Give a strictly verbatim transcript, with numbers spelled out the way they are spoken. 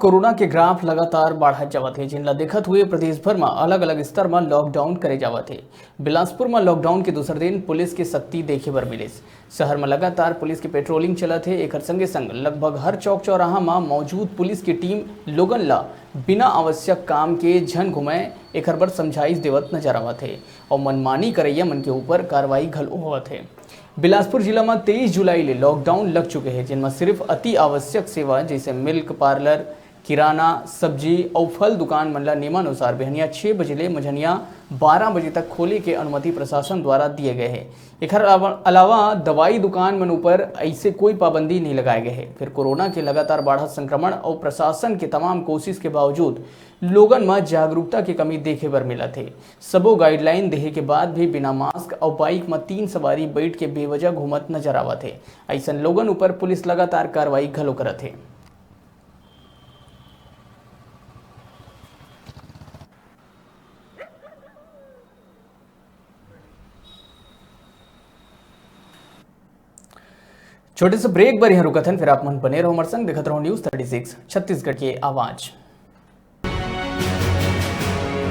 Corona के graph लगातार बढ़त जावत हे, जिन ला देखत हुए प्रदेश भर म अलग-अलग स्तर म लॉकडाउन करे जावत हे। बिलासपुर म लॉकडाउन के दूसर दिन पुलिस के सख्ती देखे बर मिलिस। शहर म लगातार पुलिस के पेट्रोलिंग चलत हे। एकर संगे संग लगभग हर चौक चौराहा म मौजूद पुलिस के टीम लोगन ला बिना आवश्यक काम के झन घुमाए, एकर बर समझाइश देवत नजर आवत हे और मनमानी करैया मन के ऊपर कार्रवाई घलो होवत हे। बिलासपुर जिला म तेईस जुलाई ले लॉकडाउन लग चुके हे, जिन म सिर्फ अति आवश्यक सेवा जैसे मिल्क पार्लर, किराना, सब्जी अउ फल दुकान मन ला नियमानुसार बिहनिया छह बजे ले मझनिया बारह बजे तक खोले के अनुमति प्रशासन द्वारा दिए गए हे। एखर अलावा, अलावा दवाई दुकान मन ऊपर ऐसे कोई पाबंदी नहीं लगाए गए हे। फिर कोरोना के लगातार बढ़त संक्रमण अउ प्रशासन के तमाम कोशिश के बावजूद लोगन म जागरूकता के कमी देखे बर मिलत हे। सबो गाइडलाइन देहे के बाद भी बिना मास्क अउ बाइक म तीन सवारी बैठ के बेवजह घूमत नजर आवत हे। अइसन लोगन ऊपर पुलिस लगातार कार्रवाई घलो करत हे। छोटे से ब्रेक बर यहाँ रुकत हन, फिर आप मन बने रहो हमर संग, देखत रहो न्यूज़ थर्टी सिक्स छत्तीसगढ़ के आवाज।